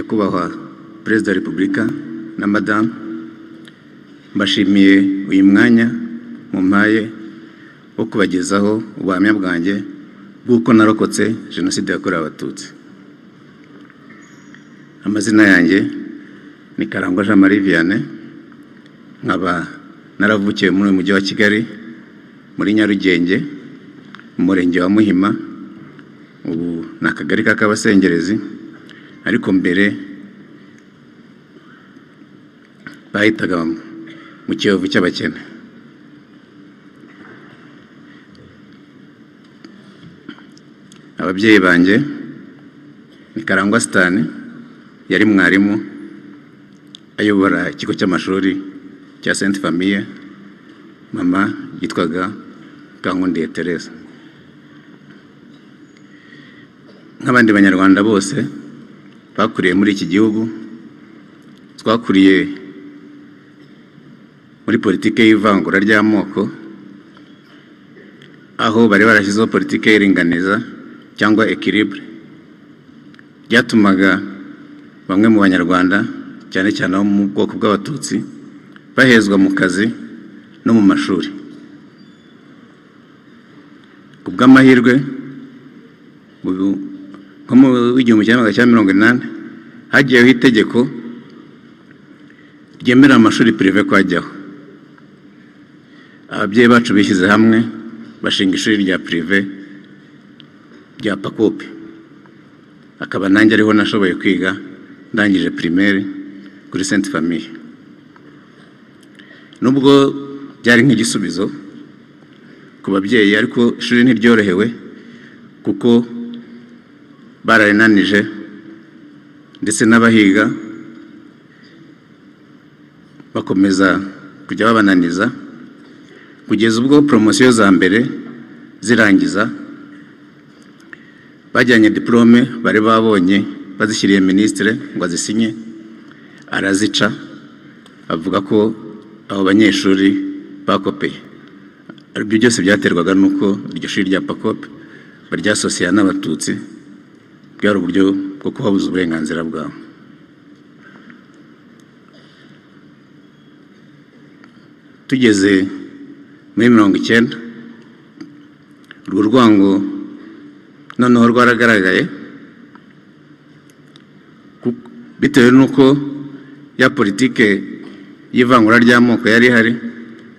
Nyakubahwa Perezida wa Repubulika na Madamu, mbashimiye uyu mwanya mumpaye wo kubagezaho ubuhamya bwanjye bw'uko narokotse Jenoside yakorewe Abatutsi. Amazina yanjye ni Karangwa Jean Marie Vianney, nkaba naravukiye muri uyu mujyi wa Kigali, muri Nyarugenge, mu murenge wa Muhima, ubu ni akagari ka Kabasengerezi, ariko mbere bahitaga mu Kiyovu cy'abakene. Ababyeyi banjye ni Karangwa Sitani, yari mwarimu ayobora ikigo cy'amashuri cya Sainte Famille, mama yitwaga Kankundiye Teresa. Nk'abandi banyarwanda bose bakuriye muri iki gihugu, twakuriye muri politiki y'ivangura ry'amoko, aho bari barashyizeho politiki y'iringaniza cyangwa équilibre, byatumaga bamwe mu banyarwanda, cyane cyane abo mu bwoko bw'Abatutsi, bahezwa mu kazi no mu mashuri. Ku bw'amahirwe, nko mu 1980 hagiyeho itegeko ryemerera amashuri privé ko ajyaho. Ababyeyi bacu bishyize hamwe bashinga ishuri rya privé rya Pakope, akaba nanjye ariho nashoboye kwiga ndangije primaire kuri Sainte Famille. Nubwo byari nk'igisubizo ku babyeyi, ariko ishuri ntiryorohewe kuko bararinanije, ndetse n'abahiga bakomeza kujya babananiza kugeza ubwo promotion za mbere zirangiza bajyanye diplôme bari babonye, bazishyiriye minisitiri ngo azisinye, arazica, avuga ko abo banyeshuri bakopeye. Ibyo byose byaterwaga n'uko iryo shuri rya Pakope baryasosiya n'Abatutsi, bwari uburyo bwo kubabuza uburenganzira bwabo. Tugeze muri 90, urwo rwango noneho rwaragaragaye bitewe n'uko ya politike y'ivangura ry'amoko yari ihari,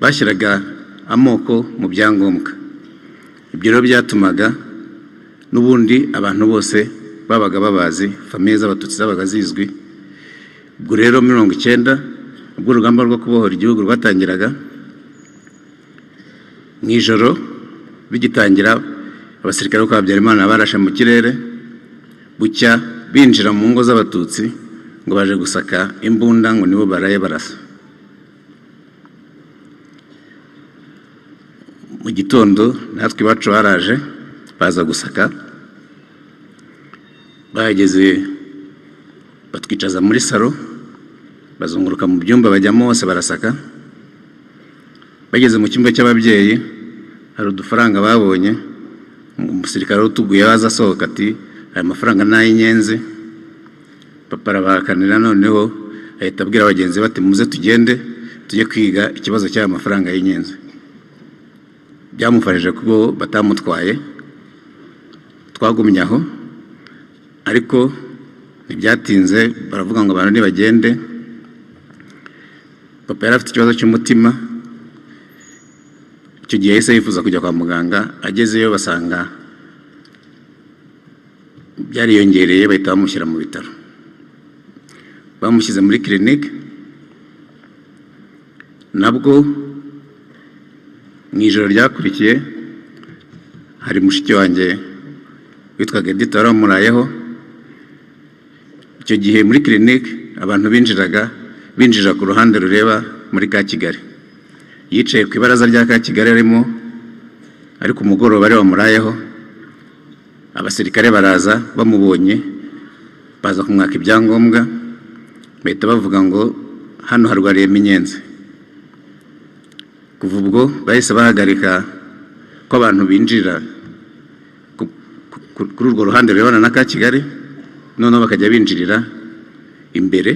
bashyiraga amoko mu byangombwa. Ibyo rero byatumaga n'ubundi abantu bose babaga babazi, famille z'Abatutsi zabaga zizwi. Ubwo rero 90, ubwo urugamba rwo kubohora igihugu rwatangiraga, mu ijoro bigitangira, abasirikare bo kwa Habyarimana barashe mu kirere, bucya binjira mu ngo z'Abatutsi ngo baje gusaka imbunda, ngo nibo baraye barasa. Mu gitondo natwe iwacu baraje baza gusaka, bahageze batwicaza muri salo, bazunguruka mu byumba bajyamo hose barasaka. Bageze mu cyumba cy'ababyeyi hari udufaranga babonye, umusirikare utuguye aza asohoka ati: "Aya mafaranga ni ay'inyenzi." Papa arabahakanira, noneho ahita abwira bagenzi be ati: "Muze tugende tujye kwiga ikibazo cy'aya mafaranga y'inyenzi." Byamufashije kuko batamutwaye, twagumye aho, ariko ntibyatinze baravuga ngo abantu nibagende. Papa yari afite ikibazo cy'umutima, icyo gihe yahise yifuza kujya kwa muganga, agezeyo basanga byariyongereye, bahita bamushyira mu bitaro. Bamushyize muri clinique, nabwo mu ijoro ryakurikiye hari mushiki wanjye witwaga Edith wari wamurayeho. Icyo gihe muri clinique abantu binjiraga binjira ku ruhande rureba muri ka Kigali. Yicaye ku ibaraza rya ka Kigali arimo, ariko umugoroba ari wamurayeho, abasirikare baraza bamubonye, baza kumwaka ibyangombwa, bahita bavuga ngo hano harwariyemo inyenzi. Kuva ubwo bahise bahagarika ko abantu binjira kuri urwo ruhande rurebana na ka Kigali, noneho bakajya binjirira Imbere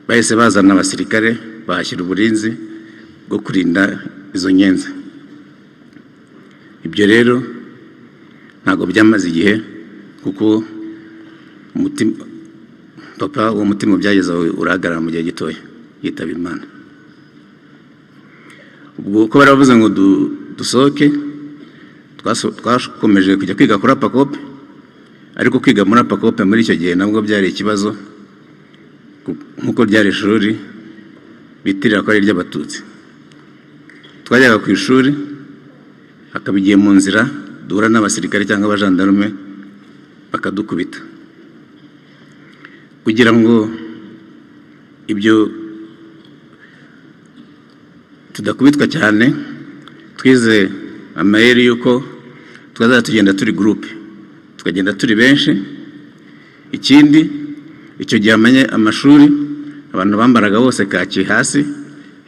bahise bazana abasirikare, bahashyira uburinzi bwo kurinda izo nyenzi. Ibyo rero ntabwo byamaze igihe, kuko umutima papa, uwo mutima byageze aho urahagarara, mu gihe gitoya yitaba Imana. Ubwo uko baravuze ngo dusohoke, twakomeje kujya kwiga kuri APACOPE. Ariko kwiga muri APACOPE muri icyo gihe nabwo byari ikibazo, nk'uko ryari ishuri bitirira ko ari iry'Abatutsi. Twajyaga ku ishuri, hakaba igihe mu nzira duhura n'abasirikare cyangwa abajandarume bakadukubita. Kugira ngo ibyo tudakubitwa cyane, twize amayeri y'uko twazajya tugenda turi groupe, tukagenda turi benshi. Ikindi, icyo gihe amashuri abantu bambaraga bose kaki hasi,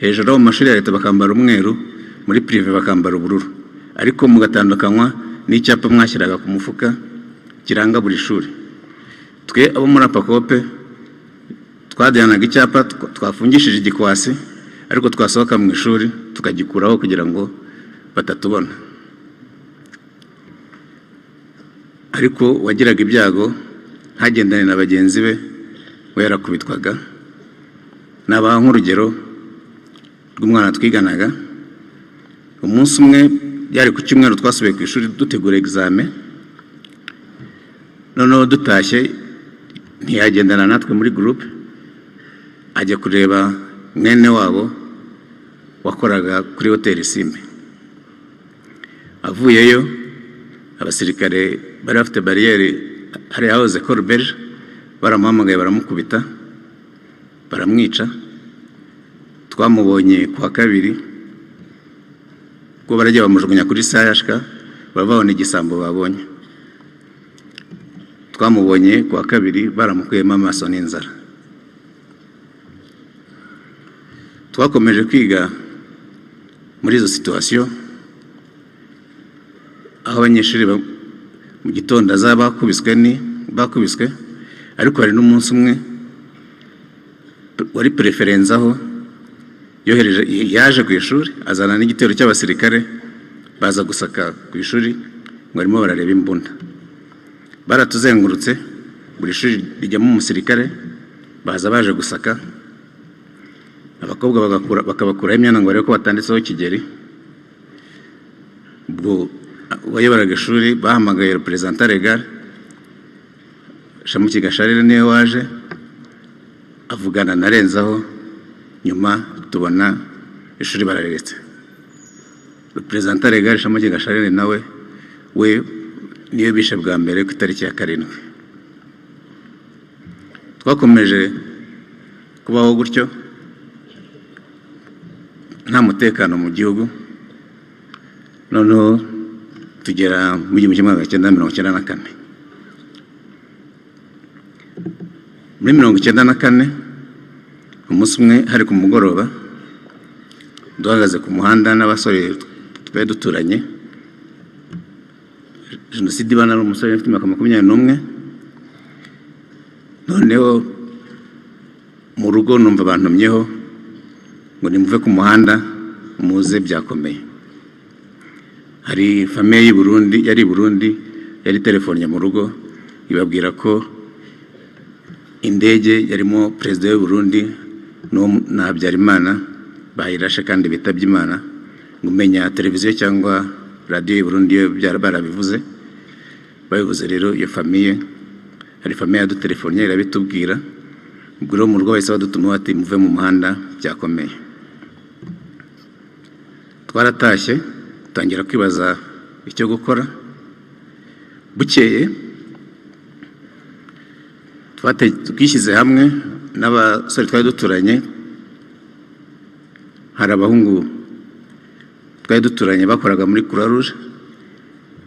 hejuru aho mu mashuri ya leta bakambara umweru, muri privé bakambara ubururu, ariko mugatandukanywa n'icyapa mwashyiraga ku mufuka kiranga buri shuri. Twe abo muri APACOPE twajyanaga icyapa twafungishije igikwasi, ariko twasohoka mu ishuri tukagikuraho kugira ngo batatubona. Ariko uwagiraga ibyago ntagendane na bagenzi be, we yarakubitwaga. Nabaha nk'urugero rw'umwana twiganaga. Umunsi umwe, byari ku cyumweru, twasubiye ku ishuri dutegura examen. Noneho dutashye ntiyagendana natwe muri groupe, ajya kureba mwene wabo wakoraga kuri hoteli Simbi. Avuyeyo, abasirikare bari bafite bariyeri hariya hahoze École Belge baramuhamagaye, baramukubita, baramwica. Twamubonye ku wa kabiri, ubwo baragiye bamujugunya kuri CHK, babona igisambo babonye. Twamubonye ku wa kabiri baramukuyemo amaso n'inzara. Twakomeje kwiga muri izo situation, aho abanyeshuri mu gitondo azaba bakubiswe, ni bakubiswe. Ariko hari n'umunsi umwe wari préfet Renzaho yohereje, yaje ku ishuri azana n'igitero cy'abasirikare, baza gusaka ku ishuri ngo barimo barareba imbunda. Baratuzengurutse, buri shuri rijyamo umusirikare, baza baje gusaka abakobwa, bakabakuraho imyenda ngo barebe ko batanditseho Kigeli. Ubwo uwayoboraga ishuri bahamagaye représentant légal Shamuki Gasharire, niwe waje avugana na Renzaho. Nyuma tubona ishuri bararetse. Représentant légal Shamuki Gasharire nawe we niyo bishe bwa mbere ku itariki ya 7. Twakomeje kubaho gutyo, nta mutekano mu gihugu. Noneho tugera mu 1994. Muri 94, umunsi umwe hari ku mugoroba, duhagaze ku muhanda n'abasore twari duturanye. Jenoside iba nari umusore ufite imyaka 21. Noneho mu rugo numva bantumyeho ngo nimuve ku muhanda muze, byakomeye. Hari famille y'i Burundi, yari i Burundi, yari telefonnye mu rugo ibabwira ko indege yarimo perezida w'u Burundi na Habyarimana bayirashe kandi bitabye Imana. Ngo umenya televiziyo cyangwa radiyo y'u Burundi yo barabivuze. Babivuze rero, iyo famille, hari famille yadutelefonnye irabitubwira. Ubwo rero mu rugo bahise badutuma bati: "Muve mu muhanda, byakomeye." Twaratashye, dutangira kwibaza icyo gukora. Bukeye twishyize hamwe n'abasore twari duturanye. Hari abahungu twari duturanye bakoraga muri Croix Rouge,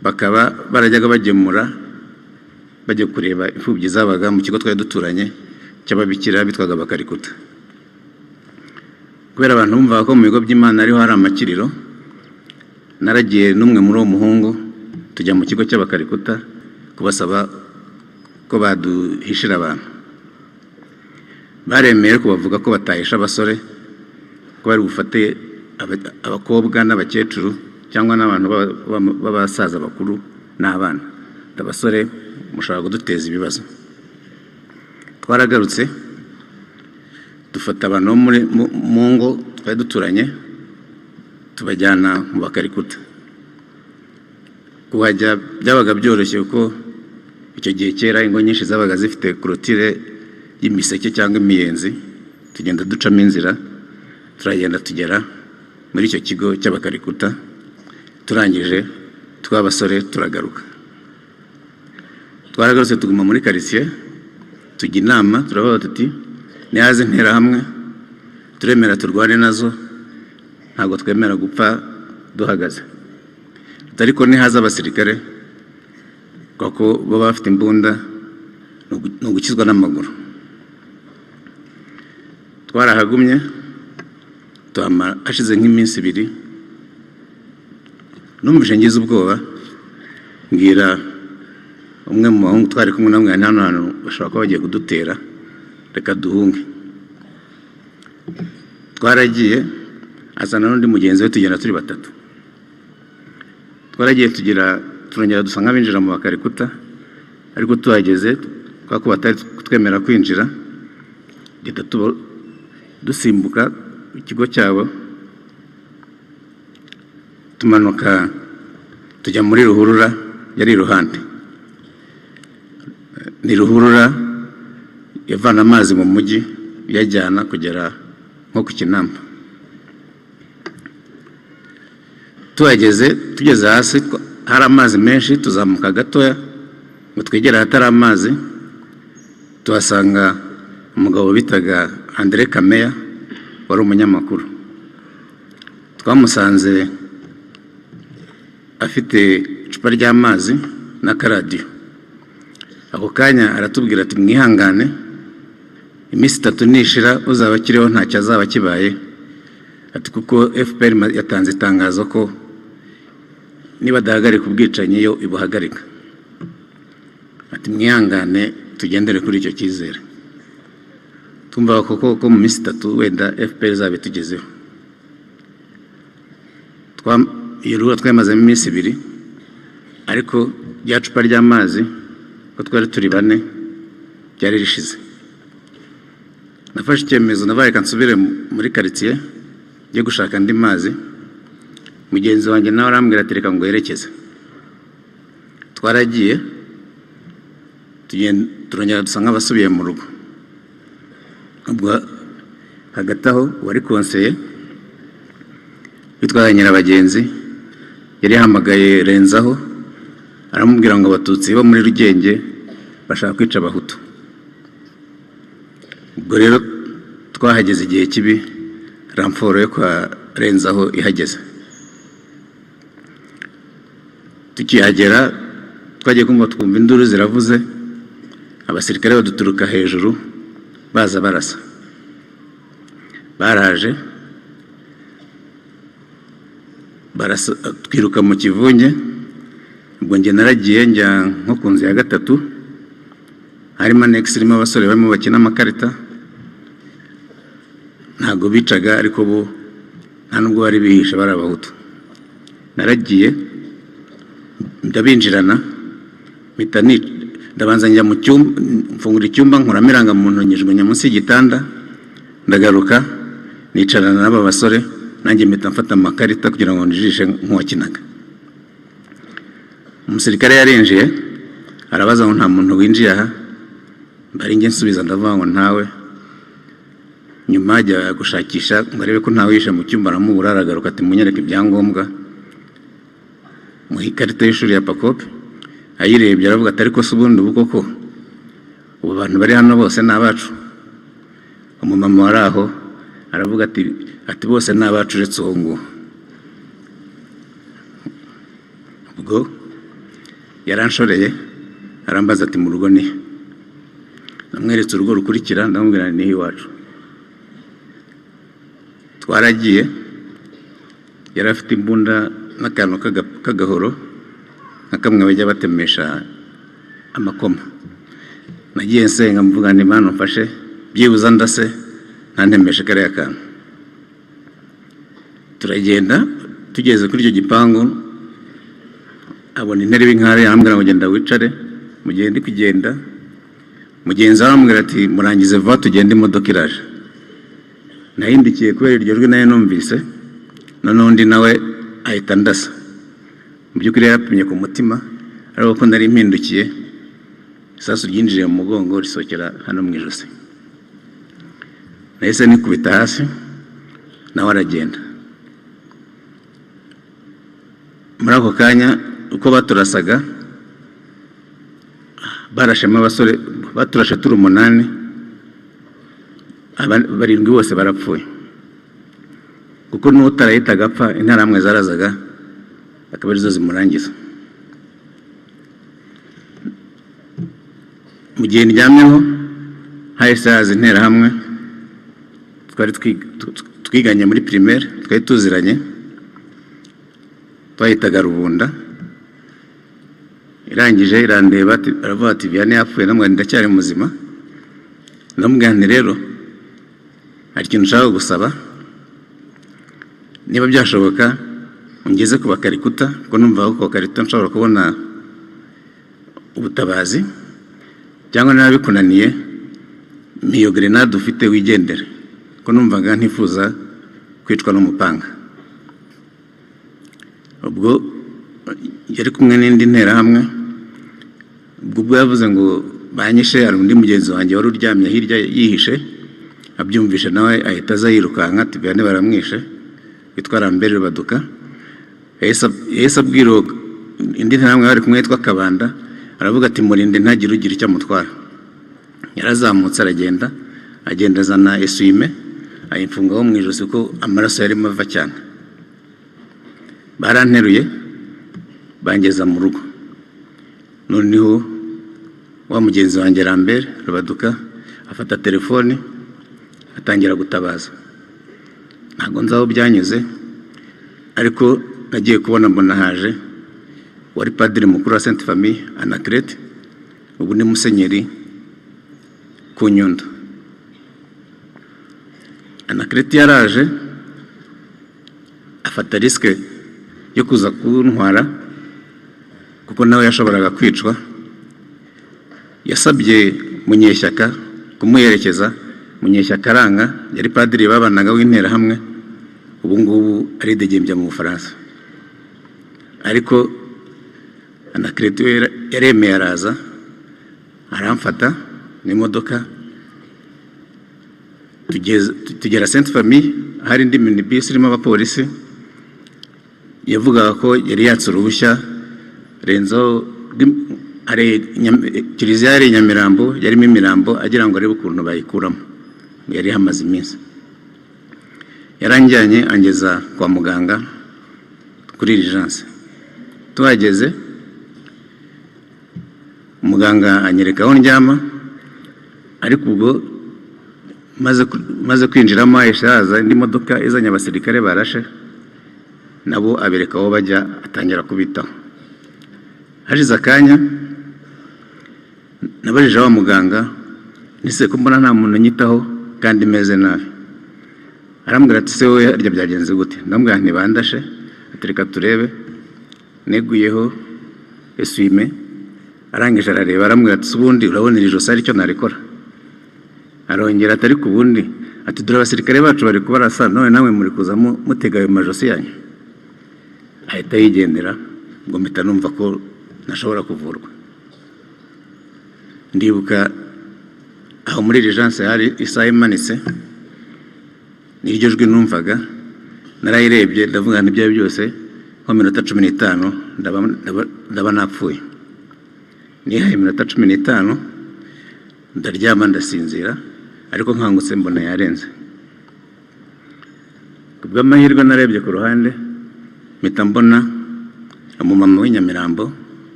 bakaba barajyaga bagemura, bajya kureba imfubyi zabaga mu kigo twari duturanye cy'ababikira bitwaga Bakarikuta. Kubera abantu bumvaga ko mu bigo by'Imana ariho hari amakiriro, naragiye n'umwe muri uwo muhungu, tujya mu kigo cy'Abakarikuta kubasaba ko baduhishira abantu. Baremeye, ariko bavuga ko batahisha abasore, ko bari bufate abakobwa n'abakecuru cyangwa n'abantu b'abasaza bakuru n'abana. Abasore mushobora kuduteza ibibazo. Twaragarutse, dufata abantu bo muri mu ngo twari duturanye, tubajyana mu Bakarikuta. Kuhajya byabaga byoroshye, kuko icyo gihe kera ingo nyinshi zabaga zifite clôture y'imiseke cyangwa imiyenzi. Tugenda ducamo inzira, turagenda tugera muri icyo kigo cy'Abakarikuta. Turangije, tw'abasore turagaruka. Twaragarutse, tuguma muri karitsiye, tujya inama, turavuga tuti: "Nihaza Interahamwe, turemera turwane nazo, ntabwo twemera gupfa duhagaze. Ariko nihaza abasirikare, kuko baba bafite imbunda, ni ugukizwa n'amaguru." Twarahagumye, tuhamara. Hashize nk'iminsi 2, numvise ngize ubwoba, mbwira umwe mu bahungu twari kumwe namwe: "Hano hantu bashobora kuba bagiye kudutera, reka duhunge." Twaragiye, azana n'undi mugenzi we, tugenda turi batatu. Twaragiye tugira, turongera dusa nk'abinjira mu Bakarikuta, ariko tuhageze, kubera ko batari kutwemera kwinjira, duhita dusimbuka ikigo cyabo, tumanuka tujya muri ruhurura yari iruhande. Ni ruhurura ivana amazi mu mujyi iyajyana kugera nko ku Kinamba. Tuhageze, tugeze hasi, hari amazi menshi. Tuzamuka gatoya ngo twegere ahatari amazi, tuhasanga umugabo bitaga Andre Kameya, wari umunyamakuru. Twamusanze afite icupa ry'amazi n'akaradiyo. Ako kanya aratubwira ati: "Mwihangane, iminsi 3 nishira, uzaba akiriho ntacyo azaba akibaye." Ati: "Kuko FPR yatanze itangazo ko niba adahagarika ubwicanyi, yo ibuhagarika." Ati: "Mwihangane, tugendere kuri icyo cyizere." Twumva koko ko mu minsi 3 wenda FPR izaba itugezeho. Iyo ruhurura twayamazemo iminsi 2, ariko rya cupa ry'amazi, ko twari turi bane, ryari rishize. Nafashe icyemezo, nabaye reka nsubire muri karitsiye njye gushaka andi mazi. Mugenzi wanjye nawe arambwira ati: "Reka ngo yerekeze." Twaragiye, turongera dusa nk'abasubiye mu rugo. Ubwo hagati aho, uwari konseye witwaga Nyirabagenzi yari yahamagaye Renzaho, aramubwira ngo Abatutsi bo muri Rugenge bashaka kwica Abahutu. Ubwo rero twahageze igihe kibi, renfort yo kwa Renzaho ihageze. Tukihagera, twagiye kumva twumva induru ziravuze, abasirikare baduturuka hejuru baza barasa. Baraje barasa, twiruka mu kivunge. Ubwo njye naragiye njya nko ku nzu ya gatatu, harimo annexe irimo abasore barimo bakina amakarita. Ntabwo bicaga, ariko bo nta nubwo bari bihishe, bari Abahutu. Naragiye ndabinjirana, mpita ndabanza njya mu cyumba, mfungura icyumba, nkuramo irangamuntu, nyijugunya munsi y'igitanda. Ndagaruka, nicarana n'aba basore, nanjye mpita mfata amakarita kugira ngo njijishe nk'uwakinaga. Umusirikare yarinjiye, arabaza ngo: "Nta muntu winjiye aha?" Mbari njye nsubiza, ndavuga ngo: "Ntawe." Nyuma ajya gushakisha ngo arebe ko ntawe yishe mu cyumba, aramubura. Aragaruka ati: "Munyereke ibyangombwa." Muha ikarita y'ishuri ya Pakope. Ayirebye aravuga ati: "Ariko se ubundi ubu koko ubu bantu bari hano bose ni abacu?" Umumama wari aho aravuga ati: "Bose ni abacu uretse uwo nguwo." Ubwo yaranshoreye, arambaza ati: "Mu rugo ni?" Namweretse urugo rukurikira, ndamubwira: "Ni iwacu." Twaragiye. Yari afite imbunda n'akantu k'agahoro nka kamwe bajya batemesha amakoma. Nagiye nsenga, mvuga nti: "Mana, umfashe." Byibuze ndase ntantemeshe kariya kantu. Turagenda, tugeze kuri icyo gipangu abona intebe y'inkare, arambwira ngo genda wicare. Mu gihe ndi kugenda, mugenzi we aramubwira ati: "Murangize vuba tugende, imodoka iraje." Nahindukiye kubera iryo jwi nayo numvise, noneho undi nawe ahita ndasa. Mu by'ukuri yarapimye ku mutima, ariko ko nari mpindukiye, isasu ryinjiriye mu mugongo risohokera hano mu ijosi. Nahise nikubita hasi, nawe aragenda. Muri ako kanya uko baturasaga, barashemo abasore, baturashe turi umunani, barindwi bose barapfuye, kuko n'utarahitaga apfa interahamwe zarazaga akaba arizo zimurangiza. Mu gihe ndyamyeho hahise haza interahamwe twari twiganye muri primaire, twari tuziranye, twahitaga Rubunda. Irangije irandeba, aravuga ati: "Vianney yapfuye?" Namwe ndacyari muzima. Ndamubwira nti: "Rero hari ikintu nshaka gusaba, niba byashoboka ungeze ku bakarikuta, kuko numva ko ku bakarikuta nshobora kubona ubutabazi, cyangwa niba bikunaniye iyo grenade ufite wigendere," ko numvaga ntifuza kwicwa n'umupanga. Ubwo yari kumwe n'indi nterahamwe. Ubwo yavuze ngo banyishe, hari undi mugenzi wanjye wari uryamye hirya yihishe, abyumvishe nawe ahita aza yirukanka ati: "Vianney baramwishe," witwa Lambert Rubaduka. Yahise abwira indi nterahamwe bari kumwe yitwa Kabanda, aravuga ati: "Murinde ntagire ugira icyo amutwara." Yarazamutse aragenda, agenda azana essuie-main, ayimfungaho mu ijosi kuko amaraso yarimo ava cyane. Baranteruye bangeza mu rugo. Noneho wa mugenzi wanjye Lambert Rubaduka afata telefoni atangira gutabaza. Ntabwo nzi aho byanyuze, ariko nagiye kubona mbona haje wari padiri mukuru wa Sainte Famille Anaclet, ubu ni Musenyeri ku Nyundo. Anaclet yaraje afata risque yo kuza kuntwara, kuko nawe yashoboraga kwicwa. Yasabye Munyeshyaka kumuherekeza, Munyeshyaka aranga. Yari padiri babanaga w'interahamwe, ubu ngubu aridegembya mu Bufaransa. Ariko Anaclet we yaremeye, araza aramfata n'imodoka, tugera Sainte Famille, hari indi minibisi irimo abapolisi. Yavugaga ko yari yatse uruhushya renzaho hari kiliziya yari i Nyamirambo, yarimo imirambo, agira ngo arebe ukuntu bayikuramo, yari hamaze iminsi. Yaranjyanye angeza kwa muganga kuri urgence. Tuhageze umuganga anyereka aho ndyama, ariko ubwo maze kwinjiramo hahise haza indi modoka izanye abasirikare barashe, nabo abereka aho bajya, atangira kubitaho. Hashize akanya nabajije wa muganga nise ko mbona nta muntu unyitaho kandi meze nabi. Arambwira ati: "Se wowe harya byagenze gute?" Ndamubwira nti: "Bandashe." Ati: "Reka turebe." Neguyeho essuie-main, arangije arareba, arambwira ati: "Ubundi urabona iri josi aricyo narikora?" Arongera ati: "Ariko ubundi," ati, "dore abasirikare bacu bari kubarasa, none namwe muri kuza mutega ayo majosi yanyu." Ahita yigendera. Ngo mpita numva ko ntashobora kuvurwa. Ndibuka aho muri urgence hari isaha imanitse, niryo jwi numvaga. Narayirebye, ndavuga nti: "Ibyo byose nko minota 15 ndaba napfuye." Nihaye iminota 15, ndaryama ndasinzira, ariko nkangutse mbona yarenze. Ku bw'amahirwe narebye ku ruhande, mpita mbona umumama w'i Nyamirambo,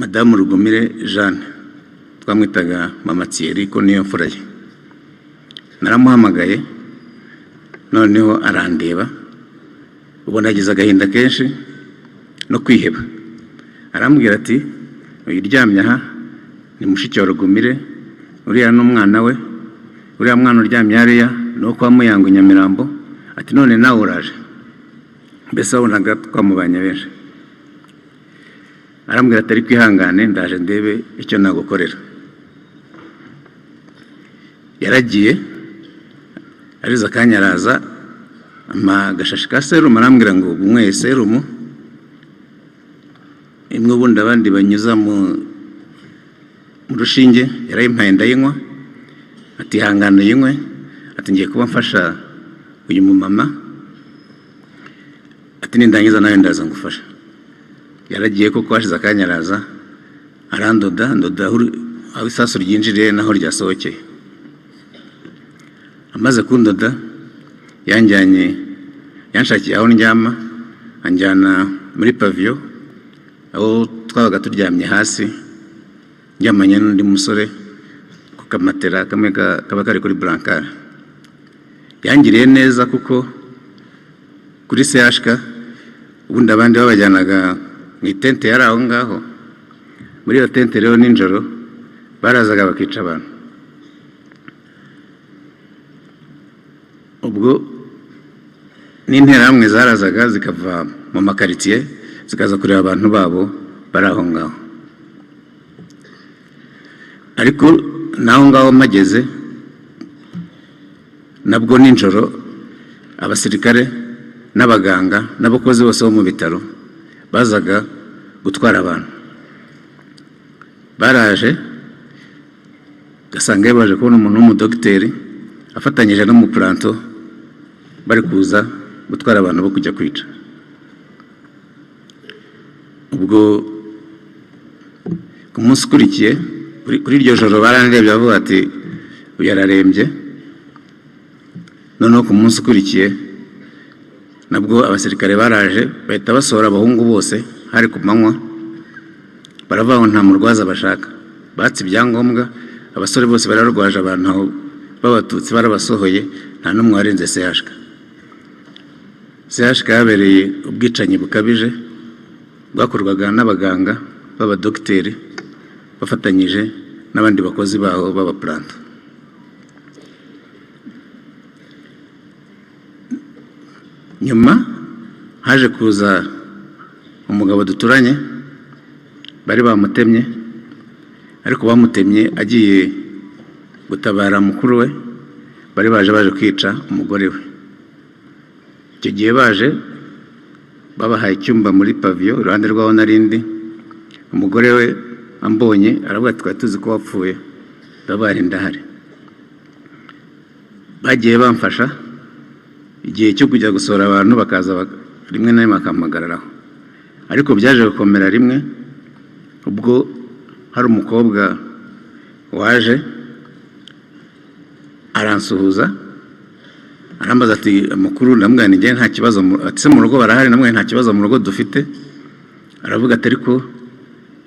Madamu Rugumire Jeanne, twamwitaga Mama Thierry ko niyo mfura ye. Naramuhamagaye, noneho arandeba, ubona agize agahinda kenshi no kwiheba. Arambwira ati: "Uyu uryamye aha ni mushiki wa Rugumire, Uriya ni umwana we, uriya mwana uryamye hariya ni uwo kwa Muyango i Nyamirambo. Ati: "None nawe uraje." Mbese wabonaga twamubanye benshi. Arambwira ati: "Ariko ihangane, ndaje ndebe icyo nagukorera." Yaragiye, ariza akanya araza, ampa agashashi ka serumu, arambwira ngo unyweye serumu imwe ubundi abandi banyuza mu rushinge. Yarayimpaye ndayinywa. Ati: "Ihangane uyinywe." Ati: "Ngiye kuba mfasha uyu mumama." Ati: "Nindangiza nawe ndaza ngufasha." Yaragiye koko, hashize akanya araza, arandoda, ndoda aho isasu ryinjiriye naho ryasohokeye. Amaze kundoda, yanjyanye, yanshakiye aho ndyama, anjyana muri pavillon aho twabaga turyamye hasi, ndyamanye n'undi musore ku kamatera kamwe kaba kari kuri brancard. Yangiriye neza kuko kuri CHK ubundi abandi babajyanaga mu itente yari aho ngaho. Muri iyo tente rero nijoro barazaga bakica abantu. Ubwo n'interahamwe zarazaga zikava mu makaritsiye, zikaza kureba abantu babo bari aho ngaho. Ariko n'aho ngaho mpageze nabwo nijoro abasirikare n'abaganga n'abakozi bose bo mu bitaro bazaga gutwara abantu. Baraje, ugasanga baje kubona umuntu w'umudogiteri afatanyije n'umupuranto, bari kuza gutwara abantu bo kujya kwica. Ubwo ku munsi ukurikiye, kuri iryo joro barandebye bavuga ati: "Uyu ararembye." Noneho ku munsi ukurikiye nabwo abasirikare baraje, bahita basohora abahungu bose. Hari ku manywa, baravuga ngo nta murwaza bashaka. Batse ibyangombwa abasore bose bararwaje abantu aho b'Abatutsi, barabasohoye, nta n'umwe warenze CHK. CHK yabereye ubwicanyi bukabije bwakorwaga n'abaganga b'abadogiteri bafatanyije n'abandi bakozi baho b'abapuranto. Nyuma haje kuza umugabo duturanye bari bamutemye, ariko bamutemye agiye gutabara mukuru we bari baje kwica umugore we. Icyo gihe baje babahaye icyumba muri pavillon iruhande rw'aho narindi. Umugore we ambonye aravuga ati: "Twari tuzi ko wapfuye." Ndabaye ndahari. Bagiye bamfasha igihe cyo kujya gusura abantu, bakaza rimwe na rimwe bakampagararaho. Ariko byaje gukomera rimwe ubwo hari umukobwa waje aransuhuza, arambaza ati: "Amakuru?" Ndamubwira nti: "Njye nta kibazo." Ati: "Se mu rugo barahari?" Ndamubwira: "Nta kibazo mu rugo dufite." Aravuga ati: "Ariko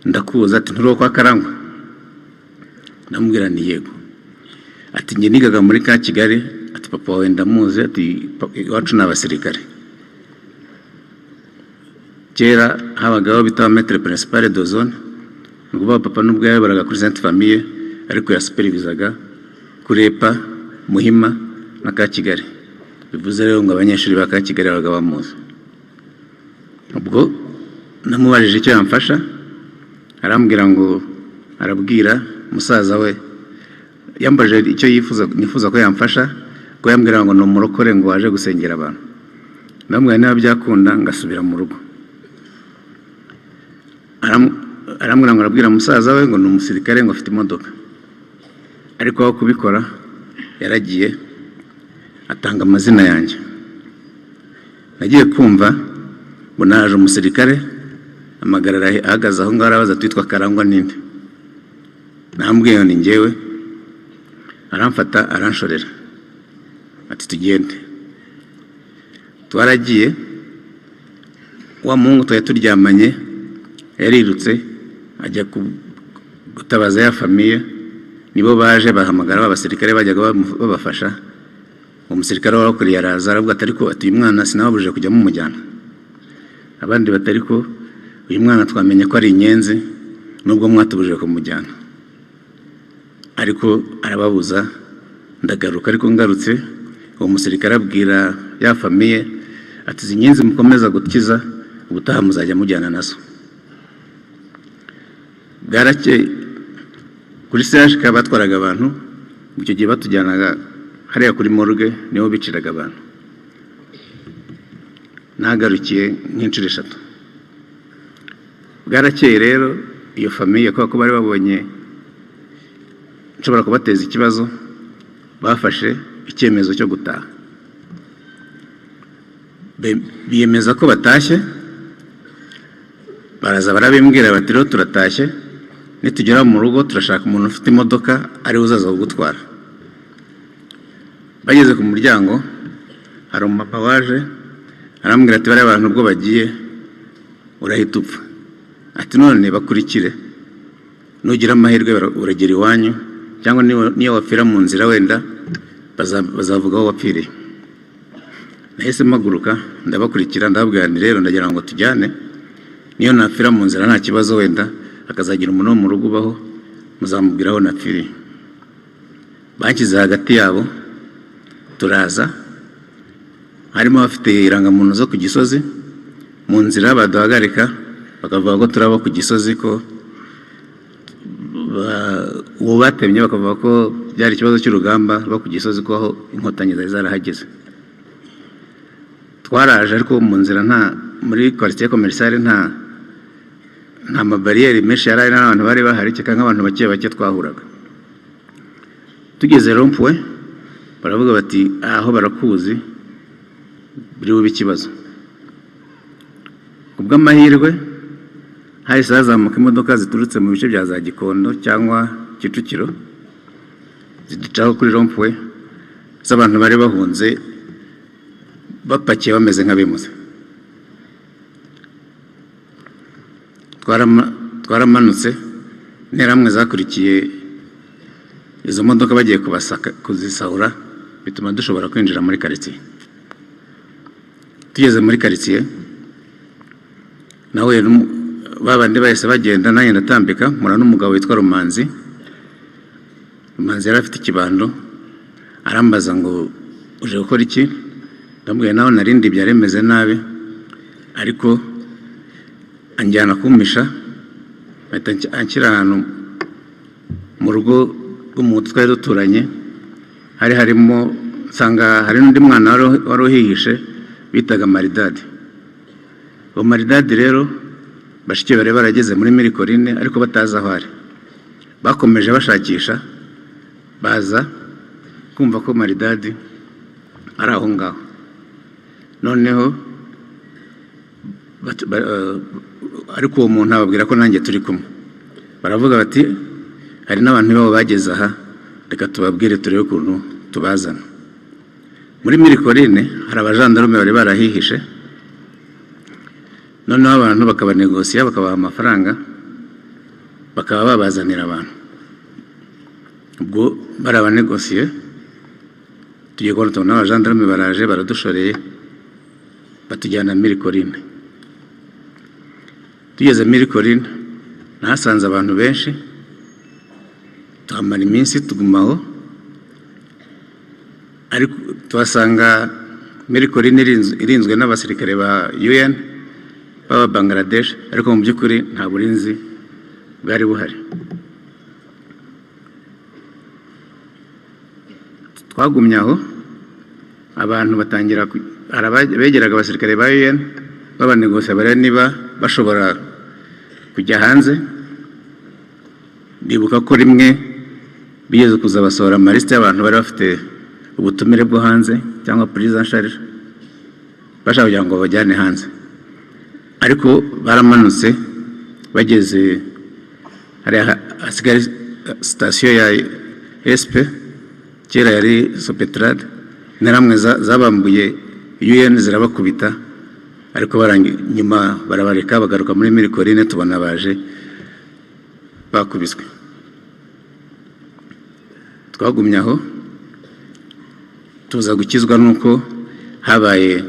ndakuzi." Ati: "Nturi uwo kwa Karangwa?" Ndamubwira ni yego. Ati: "Njye nigaga muri ka Kigali." Ati: "Papa wawe ndamuzi." Ati: "Iwacu ni abasirikare." Kera habagaho bita maître principal de zone, ni ukuvuga papa nubwo yayoboraga kuri Sainte Famille, ariko yasuperivizaga kuri EPA Muhima na ka Kigali. Bivuze rero ngo abanyeshuri ba ka Kigali babaga bamuzi. Ubwo namubajije icyo yamfasha, arambwira ngo arabwira musaza we. Yambajije icyo yifuza, nifuza ko yamfasha, ko yambwira ngo ni umurokore, ngo waje gusengera abantu. Ndamubwira niba byakunda ngasubira mu rugo. Arambwira ngo arabwira musaza we ngo ni umusirikare, ngo afite imodoka. Ariko aho kubikora yaragiye atanga amazina yanjye. Nagiye kumva ngo naje umusirikare amagarara ahagaze aho ngaho, arabaza twitwa Karangwa ninde? Nambwiye ngo ni njyewe. Aramfata aranshorera, ati: "Tugende." Twaragiye. Wa muhungu twari turyamanye yarirutse ajya gutabaza ya famille, nibo baje bahamagara ba basirikare bajyaga babafasha. Uwo musirikare wabakuriye araza, aravuga ati: "Ariko," ati, "uyu mwana sinababujije kujya mumujyana." Abandi bati: "Ariko uyu mwana twamenye ko ari inyenzi nubwo mwatubujije kumujyana." Ariko arababuza, ndagaruka. Ariko ngarutse, uwo musirikare abwira ya famille ati: "Izi nyenzi mukomeza gukiza, ubutaha muzajya mujyana nazo." Bwarakeye, kuri CHK batwaraga abantu. Icyo gihe batujyanaga hariya kuri morgue, niho biciraga abantu. Nahagarukiye nk'inshuro eshatu. Bwarakeye rero, iyo famille, kubera ko bari babonye nshobora kubateza ikibazo, bafashe icyemezo cyo gutaha. Biyemeza ko batashye, baraza barabimbwira bati: "Rero turatashye, nitugera mu rugo turashaka umuntu ufite imodoka ariwe uzaza kugutwara." Bageze ku muryango, hari umupapa waje arambwira ati: "Bariya bantu ubwo bagiye urahita upfa." Ati: "None bakurikire, nugira amahirwe uragera iwanyu, cyangwa niyo wapfira mu nzira wenda bazavuga aho wapfiriye." Nahise mpaguruka ndabakurikira, ndababwira nti: "Rero ndagira ngo tujyane, niyo napfira mu nzira nta kibazo, wenda hakazagira umuntu wo mu rugo ubaho, muzamubwira aho napfiriye." Banshyize hagati yabo turaza, harimo abafite irangamuntu zo ku Gisozi. Mu nzira baduhagarika bakavuga ko turaba ku Gisozi, ko uwo batemye bakavuga ko byari ikibazo cy'urugamba rwo ku Gisozi, ko aho Inkotanyi zari zarahageze. Twaraje, ariko mu nzira nta muri quartier commercial nta mabariyeri menshi yari ari, n'abantu bari bahari, cyangwa nk'abantu bake bake twahuraga. Tugeze rond-point, baravuga bati: "Aho barakuzi, biri bube ikibazo." Ku bw'amahirwe hahise hazamuka imodoka ziturutse mu bice bya za Gikondo cyangwa Kicukiro, ziducaho kuri rond-point, z'abantu bari bahunze bapakiye bameze nk'abimutse. Twaramanutse, Interahamwe zakurikiye izo modoka bagiye kubasaka, kuzisahura, bituma dushobora kwinjira muri karitsiye. Tugeze muri karitsiye, nawe ba bandi bahise bagenda, nanjye ndatambika, mpura n'umugabo witwa Rumanzi. Rumanzi yari afite ikibando, arambaza ngo: "Uje gukora iki?" Ndamubwira naho narindi byari bimeze nabi, ariko anjyana kumpisha, ahita anshyira ahantu mu rugo rw'umuntu twari duturanye. Hari harimo, nsanga hari n'undi mwana wari uhihishe bitaga Maridadi. Uwo Maridadi rero, bashiki bari barageze muri Mille Collines ariko batazi aho ari. Bakomeje bashakisha, baza kumva ko Maridadi ari aho ngaho. Noneho ariko uwo muntu ababwira ko nanjye turi kumwe. Baravuga bati: "Hari n'abantu babo bageze aha, reka tubabwire turebe ukuntu tubazana." Muri Mille Collines hari abajandarume bari barahihishe, noneho abantu bakabanegosiya, bakabaha amafaranga, bakaba babazanira abantu. Ubwo barabanegosiye, tugiye kubona tubona abajandarume baraje baradushoreye, batujyana Mille Collines. Tugeze Mille Collines, nahasanze abantu benshi, tuhamara iminsi tugumaho, ariko tuhasanga Mille Collines irinzwe n'abasirikare ba UN b'aba Bangladesh, ariko mu by'ukuri nta burinzi bwari buhari. Twagumye aho, abantu batangira hari abegeraga abasirikare ba UN babanegosiya, bareba niba bashobora kujya hanze. Ndibuka ko rimwe bigeze kuza basohora amalisite y'abantu bari bafite ubutumire bwo hanze cyangwa prise en charge, bashaka kugira ngo babajyane hanze, ariko baramanutse bageze hariya hasigaye sitasiyo ya SP, kera yari Sopetrad, Interahamwe zabambuye UN zirabakubita, ariko nyuma barabareka bagaruka muri Mille Collines, tubona baje bakubiswe. Twagumye aho, tuza gukizwa nuko habaye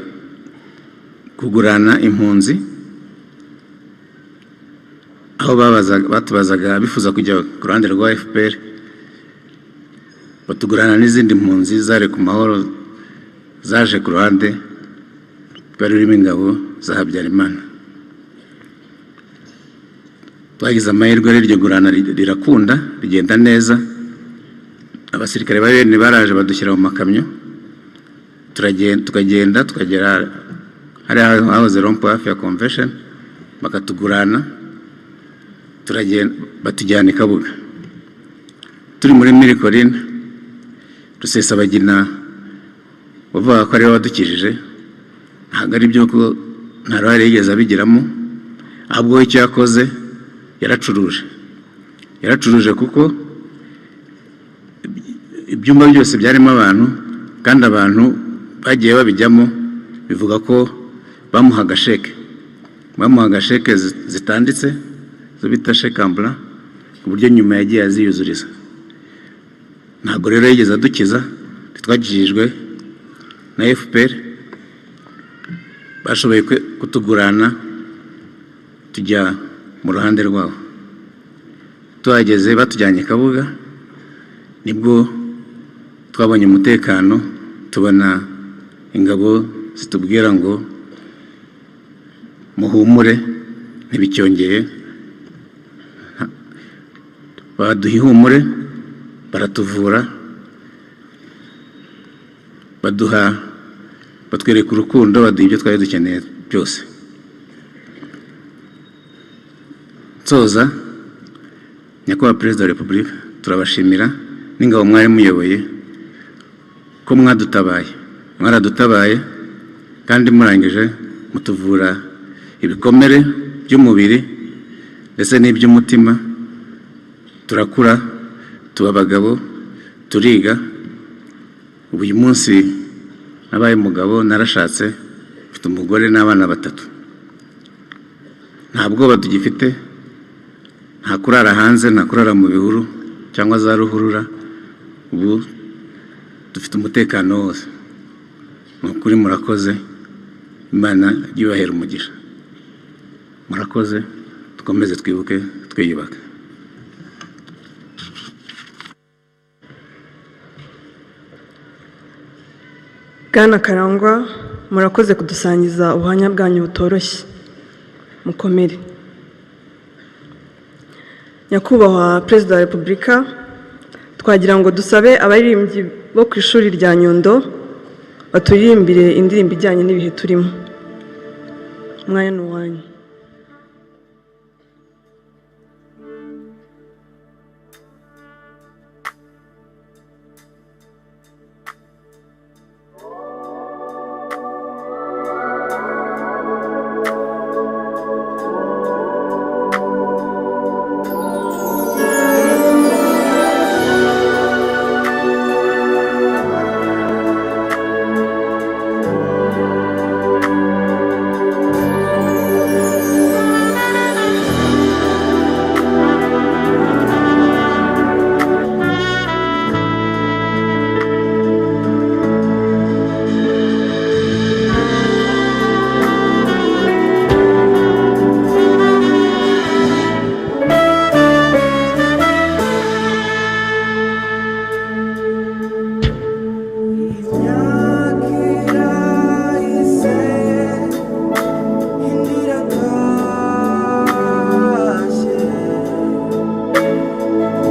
kugurana impunzi, aho batubazaga bifuza kujya ku ruhande rwa FPR. Batugurana n'izindi mpunzi zari ku mahoro, zaje ku ruhande rwari rurimo ingabo za Habyarimana. Twagize amahirwe rero, iryo gurana rirakunda, rigenda neza. Abasirikare ba UN baraje, badushyira mu makamyo, turagenda, tukagenda tukagera hariya hahoze rond-point hafi ya Convention, bakatugurana, turagenda, batujyana i Kabuga. Turi muri Mille Collines, Rusesabagina wavugaga ko ariwe wadukijije, ntabwo ari byo, ko nta ruhare yigeze abigiramo. Ahubwo icyo yakoze, yaracuruje, yaracuruje, kuko ibyumba byose byarimo abantu, kandi abantu bagiye babijyamo bivuga ko bamuhaga sheke, bamuhaga sheke zitanditse, zo bita chèque en blanc, ku buryo nyuma yagiye aziyuzuriza. Ntabwo rero yigeze adukiza. Twakijijwe na FPR. Bashoboye kutugurana, tujya mu ruhande rwabo. Tuhageze batujyanye Kabuga, nibwo twabonye umutekano, tubona ingabo zitubwira ngo muhumure, ntibicyongeye. Baduha ihumure, baratuvura, baduha, batwereka urukundo, baduha ibyo twari dukeneye byose. Nsoza, Nyakubahwa Perezida wa Repubulika, turabashimira n'ingabo mwari muyoboye ko mwadutabaye, mwaradutabaye, kandi murangije mutuvura ibikomere by'umubiri ndetse n'iby'umutima. Turakura, tuba abagabo, turiga. Ubu uyu munsi nabaye umugabo, narashatse, mfite umugore n'abana batatu. Nta bwoba tugifite, nta kurara hanze, nta kurara mu bihuru cyangwa za ruhurura. Ubu dufite umutekano wose. Ni ukuri murakoze, Imana ijye ibahera umugisha. Murakoze. Dukomeze twibuke twiyubaka. Bwana Karangwa, murakoze kudusangiza ubuhamya bwanyu butoroshye. Mukomere. Nyakubahwa Perezida wa Repubulika, twagira ngo dusabe abaririmbyi bo ku ishuri rya Nyundo baturirimbire indirimbo ijyanye n'ibihe turimo. Umwanya ni uwanyu.